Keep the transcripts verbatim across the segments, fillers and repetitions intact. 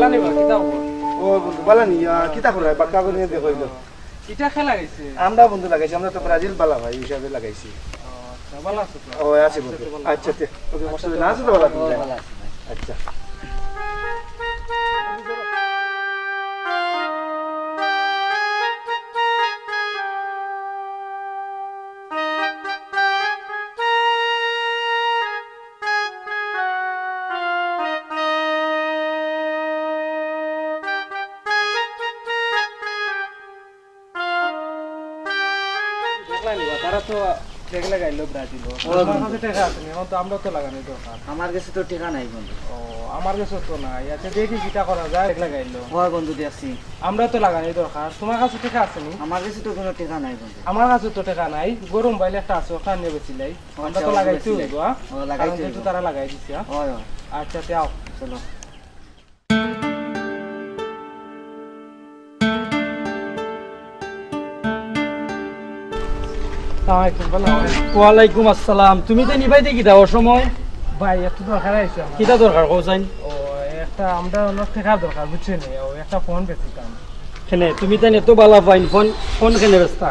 জানি বা, কিতা খবর? ও বন্ধু, বালা নি? আহ, কিতা করায়? বাক্কা করি দেখো ইলো। ইটা কে লাগাইছে? আমরা বন্ধু লাগাইছি, আমরা তো ব্রাজিল বালা ভাই হিসাবে লাগাইছি। ও, আচ্ছা, বালা আছো তো? ও, আছি বন্ধু। আচ্ছা, তে, ওকে, কষ্ট দিও না, আছো তো বালা তুমি? বালা আছি ভাই। আচ্ছা। দেখলা নি বা, তারা তো flag লাগাইলো ব্রাজিলও। ও, আমার কাছে টেকা আছে নি, এখন তো আমরাও তো লাগানি দরকার। আমার কাছে তো টেকা নাই বন্ধু। ও, আমার কাছে তো নাই। আচ্ছা, দেখি কিতা করা যায়, flag লাগাইলো। হয় বন্ধু, দেখছি। আমরাও তো লাগানি দরকার। তোমার কাছে টেকা আছে নি? আমার কাছে তো কোনো টেকা নাই বন্ধু। আমার কাছে তো টেকা নাই, গরু মোবাইল একটা আছে, ওটা নিয়া বেচিলাই। আমরা আচ্ছা, তো ওটা লাগাইতে বেচিলাই। অইবো, হ্যাঁ? ও, লাগাইতে কারণ যেহেতু অইবো। তারা লাগাই দিছে, হ্যাঁ? হয়, হয়। আচ্ছা, তে আও। চলো। আসসালামু আলাইকুম, ভালা আছো? ওয়ালাইকুম আসসালাম। তুমি তো নিবাই দেখি দাও সময়। ভাই, একটু দরকার আছে আমার। কিতা দরকার, কও চাইন? ও, একটা, আমরা অনেক টেকার দরকার, বুঝছো নি? ও, একটা ফোন বেচিতাম। কেনে, তুমি তাইন এত বালা পাইন, ফোন, ফোন কেনে বেচতা?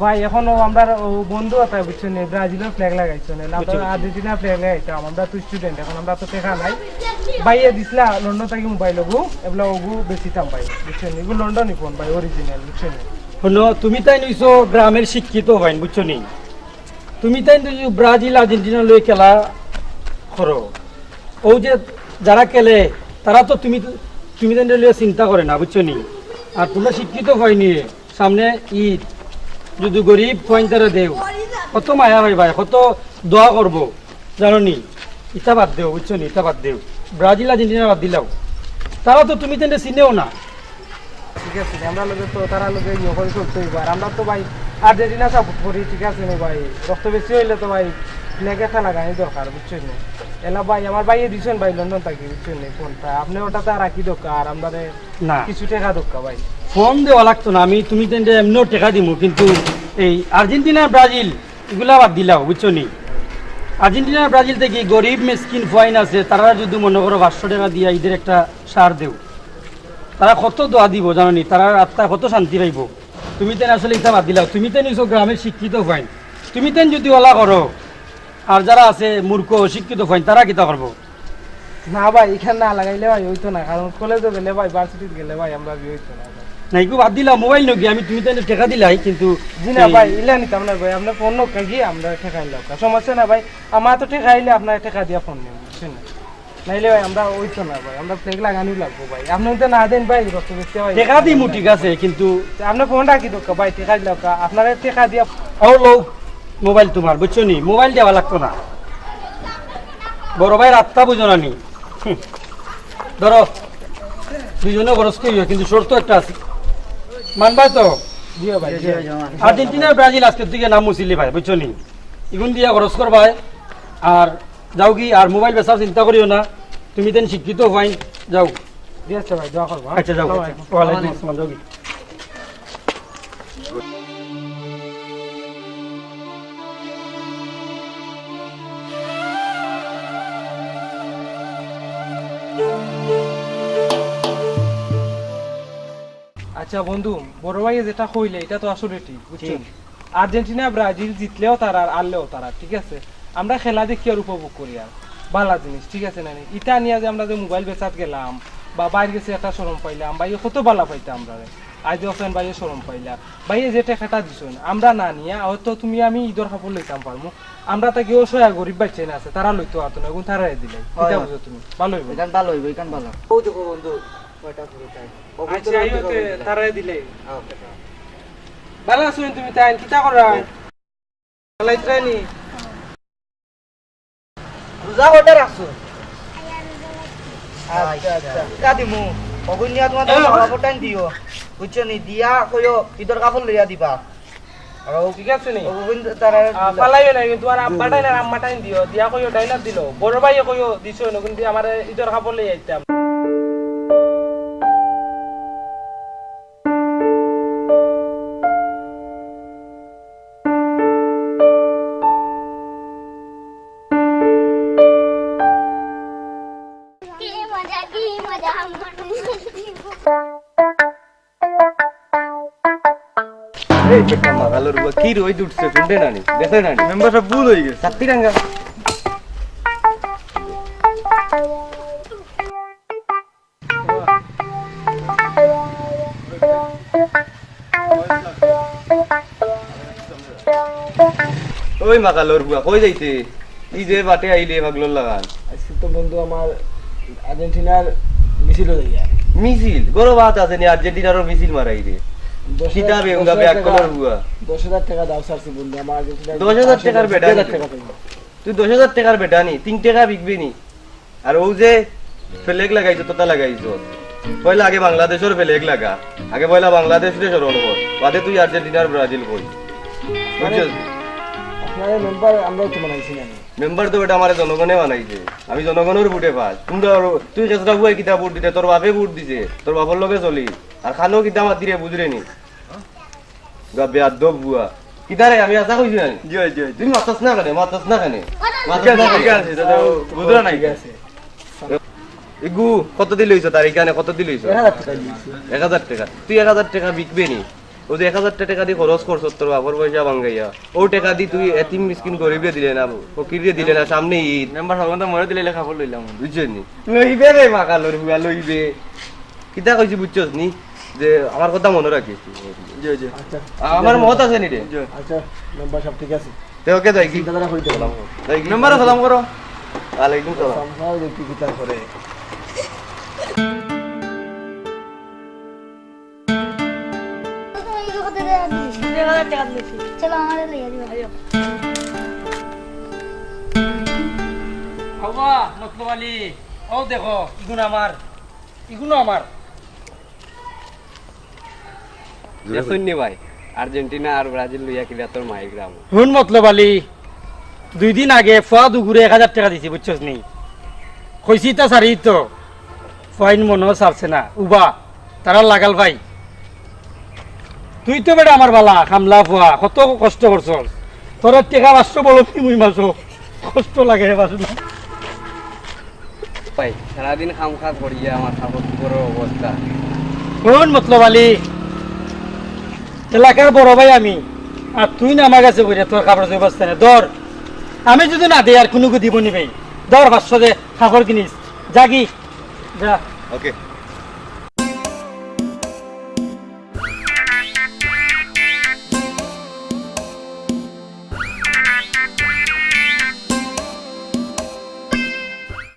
ভাই, এখন ও আমরার ও বন্ধু অতায়, বুঝছো নি? ব্রাজিলর flag লাগাইছে নি, বুঝছি, বুঝছি। আর্জেন্টিনার flag লাগাইতাম, আমরা তো student, এখন আমরা তো টেকা নাই। ভাইয়ে দিছলা লন্ডন থাকি মোবাইল ওগু, এবলা ওগু বেচিতাম ভাই, বুঝছো নি? এগু লন্ডনি ফোন ভাই, original, বুঝছো নি? হুনো, তুমি তাইন অইছো গ্রামের শিক্ষিত ভাইন, বুঝছো নি? তুমি তাইন তো ব্রাজিল, আর্জেন্টিনা লই খেলা করো। অউ যে যারা খেলে, তারা তো তুমি, তুমি তাইন লইয়া চিন্তা করে না, বুঝছো নি? আর তোমরা শিক্ষিত ভাইন নি, সামনে ঈদ, যদি গরিব ফুয়াইনতারে দেও, কত মায়া পাইবায়, কত দোয়া করবো, জানো নি? ইতা বাদ দেও, বুঝছো নি? ইতা বাদ দেও। ব্রাজিল, আর্জেন্টিনা বাদ দিলাও, তারা তো তুমি তাইনরে চিনেও না। ঠিক আছে, আমরা লগে তো, তারা লগে ইয়ে করে চলতে অইবো। আর আমরা তো ভাই আর্জেন্টিনা support করি, ঠিক আছে নি ভাই? রক্ত বেশি অইলে তো ভাই flag একটা লাগানি দরকার, বুঝছো নি? এলা ভাই, আমার ভাইয়ে দিছইন ভাই লন্ডন থাকি, বুঝছো নি? ফোনটা আপনে ওটাতে রাখি দেউক্কা, আর আমরারে না। কিছু টেকা দেউক্কা ভাই। ফোন দেওয়া লাগতো না, আমি তুমি তাইনরে এমনেও টেকা দিমু, কিন্তু এই আর্জেন্টিনা, ব্রাজিল ইগুলা বাদ দিলাও, বুঝছো নি? আর্জেন্টিনা, ব্রাজিল থাকি গরিব মিসকিন ফুয়াইন আছে, তারা যদি মনে করো পাঁচশো টেকা দিয়া ঈদের একটা সার দেও, তারা কত দোয়া দিবো জানো নি? তারার আত্মায় কত শান্তি পাইবো। তুমি তাইন আসলে ইতা বাদ দিলাও, তুমি তাইন অইছো গ্রামের শিক্ষিত ফুয়াইন, তুমি তাইন যদি ওলা করো, আর যারা আছে মূর্খ অশিক্ষিত ফুয়াইন, তারা কিতা করবো? না ভাই, ইখান না লাগাইলে ভাই অইতো না, কারণ কলেজো গেলে ভাই, ভার্সিটিত গেলে ভাই, আমরার ইয়ে অইতো না ভাই। না, ইগু বাদ দিলাও, মোবাইল নগি, আমি তুমি তাইনরে টেকা দিলাই, কিন্তু জি না এই ভাই, ইলা নিতাম না ভাই, আপনে ফোন নগি, আমরারে টেকা দিলাও, সমস্যা না ভাই, আমার তো টেকা আইলে আপনারে টেকা দিয়া ফোন নিমু, বুঝছইন নি? নাইলে ভাই, আমরা অইতো না ভাই, আমরা flag লাগানি লাগবো ভাই, আপনে যদি না দেইন ভাই, রক্ত বেশি ভাই। টেকা দিমু, ঠিক আছে, কিন্তু আপনে ফোন রাখি দেউক্কা ভাই, টেকা দিলাউক্কা, আপনারে টেকা দিয়া। ও লও, মোবাইল তুমার, বুঝছো নি? মোবাইল দেওয়া লাগতো না। বড় ভাইর আত্মা বুঝো না নি? হুম। ধরো, দুইজনে খরচ করিও, কিন্তু শর্ত একটা আছে। মানবায় তো? জি ভাই, জি ভাই। আর্জেন্টিনা, ব্রাজিল আজকের দিকে নাম মুছিলি ভাই, বুঝছো নি? ইগুন দিয়া খরচ করবায়, আর যাওগি, আর মোবাইল বেচার চিন্তা করিও না। তুমি তাইন শিক্ষিত ফুয়াইন, যাও। জি আচ্ছা ভাই, দোয়া করবো, হ্যাঁ? আচ্ছা, যাও। আসসালামু আলাইকুম। ওয়ালাইকুম আসসালাম, যাওগি। আচ্ছা বন্ধু, বড় ভাইয়ে যেটা কইলে, ইটা তো আসলে ঠিক, বুঝছো? ঠিক। আর্জেন্টিনা, ব্রাজিল জিতলেও তারার, হারলেও তারার, ঠিক আছে? আমরা খেলা দেখি আর উপভোগ করি আর, বালা জিনিস, ঠিক আছে না নি? ইটা নিয়া যে আমরা যে মোবাইল বেচাত গেলাম বা বাইর গেছে একটা শরম পাইলাম, ভাইয়ে কত বালা পাইতা আমরারে। আইজ দেখইন ভাইয়ে শরম পাইলা। ভাইয়ে যে টেকাটা দিছইন, আমরা না নিয়া হয়তো তুমি আমি ঈদর কাপড় লইতাম পারমু। আমরা থাকি অসহায় গরিব বাইচ্চাইন আছে, তারা লইতো পারতো না, অখন তারারে দিলাই। হয়, কিতা হয়। বুঝো তুমি? ভালা অইবো। ইখান ভালা অইবো, ইখান ভালা। অউ দেখো বন্ধু, কয়টা পুরো তাই। আচ্ছা, আইও তে, তারারে দিলাই। হ্যাঁ। ভালা আছো তুমি তাইন, কিতা কররায়? ভালা আছো নি? রোজা কয়টা রাখছো? আচ্ছা, আচ্ছা। তা দিমু। অগুন নিয়া তুমার হ্যাঁ। কাপড় টাইন দিও। বুঝছো নি? দিয়া কইও, ঈদর কাপড় লইয়া দিবা। আর ও ঠিক আছে নি? অগুন তারা আ, ফালাইও না, কিন্তু আর আব্বা টাইন আর আম্মা টাইন দিও। দিয়া কইও, ডাইনার দিলো। বড় ভাইয়ে কইও, দিছো না, কিন্তু আমারে ঈদর কাপড় লইয়া আইতাম। কি মজা, কি মজা, আমার মাগালর বুয়া, কি রইদ উঠছে, কুনটা নানি? দেখলে নানি? মেম্বার সাব, ভুল অই গেছে। ছাত্তি রাঙ্গা। ওই মাগালর বুয়া, কই যাইতে? ই যে বাটে আইলে পাগলর লাখান। আজকে তো বন্ধু আমার আর্জেন্টিনার মিছিল অইয়া। মিছিল? গরো বাত আছে নি, আর্জেন্টিনারও মিছিল মারাই রে। দশ হাজার, কিতা বেউঙ্গা দশ হাজার বেয়াক্কলর টেকা, বুয়া। দশ হাজার টেকা দাও ছাড়ছি বন্ধু, আমার আর্জেন্টিনার দশ হাজার টেকার বেটা দুই হাজার নি। টেকা পাইবো। তুই দশ হাজার টেকার বেটা নি, তিন টেকা বিকবে নি। আর অউ যে ফেলেগ লাগাইছো, তোতা লাগাইছো, পয়লা আগে বাংলাদেশর ফেলেগ লাগা, আগে পয়লা বাংলাদেশরে স্মরণ কর, বাদে তুই আর্জেন্টিনার ব্রাজিল কই। বুঝছস? আপনারা মেম্বার, আমরাও তো বানাইছি না। মেম্বার তো বেটা আমারে জনগণে বানাইছে, আমি জনগণর ভোটে পাস। তুমরা আরো, তুই কেসরা বুয়াই কিতা ভোট দিতে, তোর বাপে ভোট দিছে, তোর বাপর লগে চলি। আর খানো কিতা মাতিরে বুঝরে নি? গা বেয়াদব বুয়া। কিতা রে, আমি আশা কইছি না। জি, জি, জি। তুই মাতস না কেনে, মাতস না কেনে? মাতস ঠিক আছে, না কেনে? ঠিক আছে, এটা তো বুঝরা নাই। ঠিক আছে। ইগু, কত দি লইছো তার ইখানে, কত দি লইছো? এক হাজার টেকা দিছি। এক হাজার টেকা। তুই এক হাজার টেকা বিকবে নি? অউ যে এক হাজার টেকা দি খরচ করছস তোর বাপর পয়সা ভাঙ্গাইয়া, অউ টেকা দি তুই এতিম মিসকিন গরিবরে দিলে না, ফকিররে দিলে না, সামনে ঈদ। মেম্বার সাব, অখন তো মরে দিলে লেখা করে লইলাম। বুঝছস নি? লইবে রে মাগালর বুয়া, লইবে। কিতা কইছি বুঝছস নি? যে আমার কথা মনো রাখিস তুই। জি, জি। আচ্ছা। আমার মত আছে নি রে? জি। আচ্ছা, মেম্বার সাব, ঠিক আছে। তে ওকে যাই কি? চিন্তাধারা করি দেখলাম। যাই কি? মেম্বারে সালাম করো। ওয়ালাইকুম সালাম। সালাম, সালাম, দেখি কিতা করে। চলো, আমারে লইয়া দিবা। বাবা, মতলব আলী, অউ দেখো, ইগুন আমার, ইগুন আমার। দেখছইন নি ভাই, আর্জেন্টিনা আর ব্রাজিল লইয়া কিলা তোর মাই গ্রাম। হুন মতলব আলী, দুই দিন আগে ফুয়া দুগুরে এক হাজার টেকা দিছি, বুঝছস নি? কইছি তা সারি তো, ফুয়াইন মনো সারছে না, উবা, তারা লাগাল ভাই। তুই তো বেটা আমার বালা, খামলা ফুয়া, কত কষ্ট করছস। তোর টেকা পাঁচশো বলো কি মুই মাসো, কষ্ট লাগে রে বাসু। ভাই, সারাদিন কাম কাজ করিয়া আমার কাপড় চোপড়ের অবস্থা। হুন মতলব আলী, এলাকার বড় ভাই আমি, আর তুই না আমার কাছে কইরা তোর কাপড় চোপড় অবস্থা নে। ধর, আমি যদি না দেই আর কুনুগু দিবো নি ভাই। ধর পাঁচশো দে, কাপড় কিনিস, যাগি, যা। ওকে।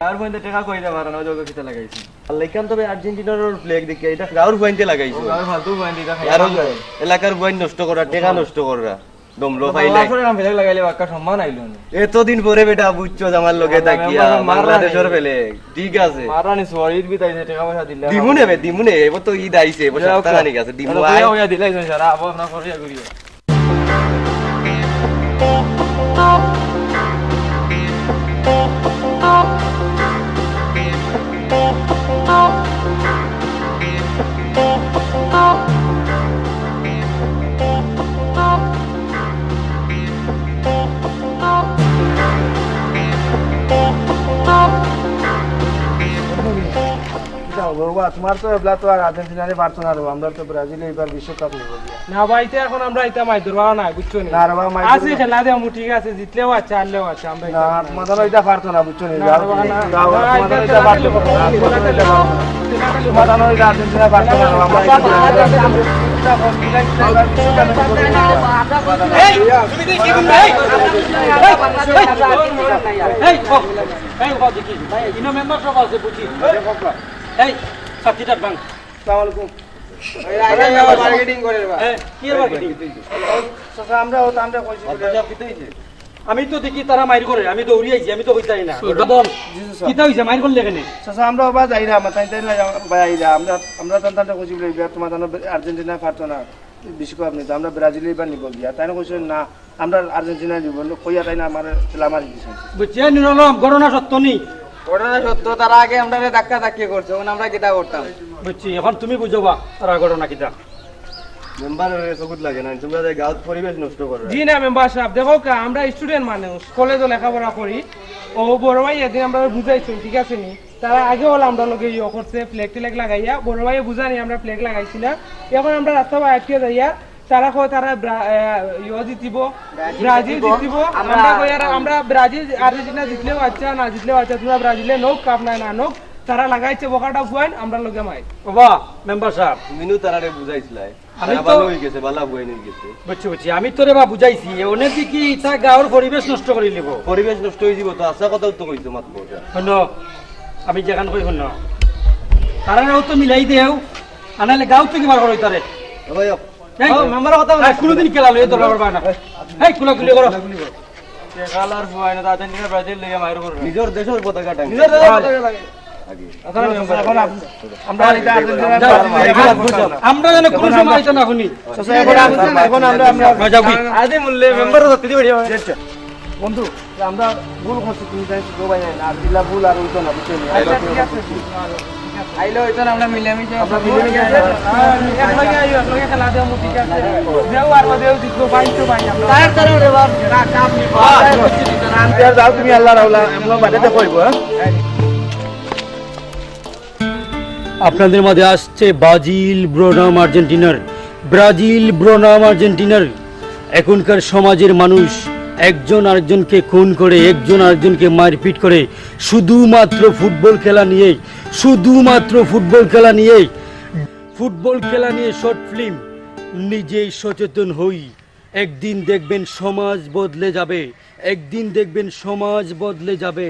গাউর ফুয়াইন্তে টেকা কই দিতা পারে না, অউ যে কিতা লাগাইছে। আর লেখান তবে আর্জেন্টিনার ফ্ল্যাগ দেখি, ইটা গাউর ফুয়াইন্তে লাগাইছে। ও, গাউর ফালতু ফুয়াইন্তে ইটা খাই আর অউ খাই। এলাকার ফুয়াইন নষ্ট করা, টেকা নষ্ট করা। দমলো পাইলে। আসলে আমি ফ্ল্যাগ লাগাইলে বাক্কা সম্মান আইলো না। এতদিন পরে বেটা বুঝছো যে আমার লগে আল্লাহ, থাকিয়া, মেম্বার মাররা বাংলাদেশর নি। ফ্ল্যাগ। ঠিক আছে। মাররা নি, সরির ভিতরে টেকা পয়সা দিলে দিমু নে বে, দিমু নে। এবার তো ঈদ আইছে, এবার যাও, সপ্তাহ খানিক আছে, দিমু। আরে, আয়। কইয়া, কইয়া দিলাই যান, সারা আবার না করিয়া করিয়া। কিতা অইবো বা, তুমার তো এবলা তো আর আর্জেন্টিনারে পারতো না রে বা, আমরা তো ব্রাজিলে এইবার বিশ্বকাপ নিবো গিয়া। না ভাই, ইতা এখন আমরা ইতা মাইর ধরবা না, বুঝছো নি? না রে বা, মাইর আছে ধরবা। খেলা দেওয়া মু, ঠিক আছে, জিতলেও আছে, হারলেও আছে, আমরা না, ইতা তুমার জানো ইতা পারতো না, বুঝছো নি? না রে বা, না। না, তুমার জানো ইতা ইতা পারতো না, খেলা তুমার জানো ইতা খেলা আর্জেন্টিনা পারতো না, আমরা ইতা এই, তুমি দেখি কোন ভাই? এই, এই, এই, ও, এই, ও দেখি। ইনো মেম্বার সাব আছে, বুঝি। এই, সাক্ষীটার বাং। আসসালামু আলাইকুম। এই, আগে আবার মার্কেটিং করে রে বা। হ্যাঁ, কি আবার মার্কেটিং? চাচা, আমরা ও তানরে কইছি বলে। আমি তো দেখি তারা মাইর করে, আমি দৌড়ি আইছি, আমি তো কইতাই না। জি, চাচা। কিতা অইছে, মাইর করলে কেনে? চাচা, আমরা ওবা যাইরা, আমরা তাই তাই না, ভাই আইরা, আমরা, আমরা তান তানরে কইছি বলে, এবার তুমার জানো আর্জেন্টিনা পারতো না, বিশ্বকাপ নিতো, আমরা ব্রাজিলে এবার নিবো গিয়া। তাই না কইছে, না, আমরা আর্জেন্টিনা নিবো, কইয়া তাই না আমার খেলা মারি দিছে। বুঝছি, নুর আলম, ঘটনা সত্য নি? ঘটনা সত্য, তারা আগে আমরারে ধাক্কা ধাক্কি করছে, এখন আমরা কিতা করতাম? বুঝছি, এখন তুমি বুঝো বা, তারা ঘটনা কিতা? মেম্বার অইলে চকুত লাগে না, তুমরা যে গাঁওত পরিবেশ নষ্ট করো। জি না মেম্বার সাব, দেখো কা, আমরা student মানুষ, কলেজো লেখাপড়া করি, ও বড় ভাই এদিন আমরারে বুঝাইছইন, ঠিক আছে নি? তারা আগে অলা আমরার লগে ইয়ে করছে, ফ্ল্যাগ ট্ল্যাগ লাগাইয়া, বড় ভাইয়ে বুঝা নি আমরা ফ্ল্যাগ লাগাইছি না। এখন আমরা রাস্তা বায় আটকে যাইয়া, তারা কয় তারা ব্রা-, এ, ইয়ো জিতিব, ব্রাজিল জিতিব। আমরা কই আর আমরা ব্রাজিল, আর্জেন্টিনা জিতলেও আচ্ছা, না জিতলেও আচ্ছা, তোমরা ব্রাজিলে নৌক, কাপ নাই না নৌক, তারা লাগাইছে বকাটা ফুয়াইন, আমরা লগে মাই। ওবা, মেম্বার সাব। মিনু তারারে বুঝাইছিলাই। আমি তারা তো ভালা অই গেছে, ভালা ফুয়াইন অই গেছে। বুঝছি, বুঝছি। আমি তোরে বা বুঝাইছি, এ অনে দেখি ইতা গাঁওর পরিবেশ নষ্ট করি লিব। পরিবেশ নষ্ট অই যিব তো, আচ্ছা কথাউ তো কইছো মাত্র। হুনো, আমি যেখান কই হুনো। তারারেও তো মিলাই দেও, আনাইলে গাঁও থাকি বার করো তারে। এ ভাই, এই, ও, মেম্বারর কথা আর কোনোদিন খেলা লইয়া ধরা পড়বা না। এই, কুলাকুলি করো। খেলার ফুয়াইন, আর্জেন্টিনা ব্রাজিল লইয়া মাইর করবে। নিজর দেশর পতাকা টাঙে। নিজর দেশর পতাকা টাঙে। আগে। আমরা যেন কোনো সময় এটা না শুনি। আচ্ছা, এখন আমরা, এখন আমরা, আমরা যাও কি? আদি মূল্যে মেম্বার হতে দিবে। বন্ধু, আমরা ভুল করছি, তুমি জানিস তো ভাই, না দিলা ভুল আর অইতো না, বুঝছো নি? আচ্ছা, ঠিক আছে। আইলে অইতো না, আমরা মিলামিশা আমরা মিলামিশা। হ্যাঁ, একলগে আইও, একলগে খেলা দেও, ঠিক আছে। দেও আর দেও, জিতবো, ভাই তো ভাই আমরা। তার তার রে বাপ, না, কাম নি, বাপ। যাও তুমি, আল্লাহ রাউলা, আমরা বাড়িতে কইবো, হ্যাঁ? আপনাদের মাঝে আসছে ব্রাজিল বনাম আর্জেন্টিনার, ব্রাজিল বনাম আর্জেন্টিনার। এখনকার সমাজের মানুষ একজন আরেকজনকে খুন করে, একজন আরেকজনকে মারপিট করে, শুধুমাত্র ফুটবল খেলা নিয়েই, শুধুমাত্র ফুটবল খেলা নিয়েই, ফুটবল খেলা নিয়ে শর্ট ফিল্ম। নিজেই সচেতন হই, একদিন দেখবেন সমাজ বদলে যাবে, একদিন দেখবেন সমাজ বদলে যাবে।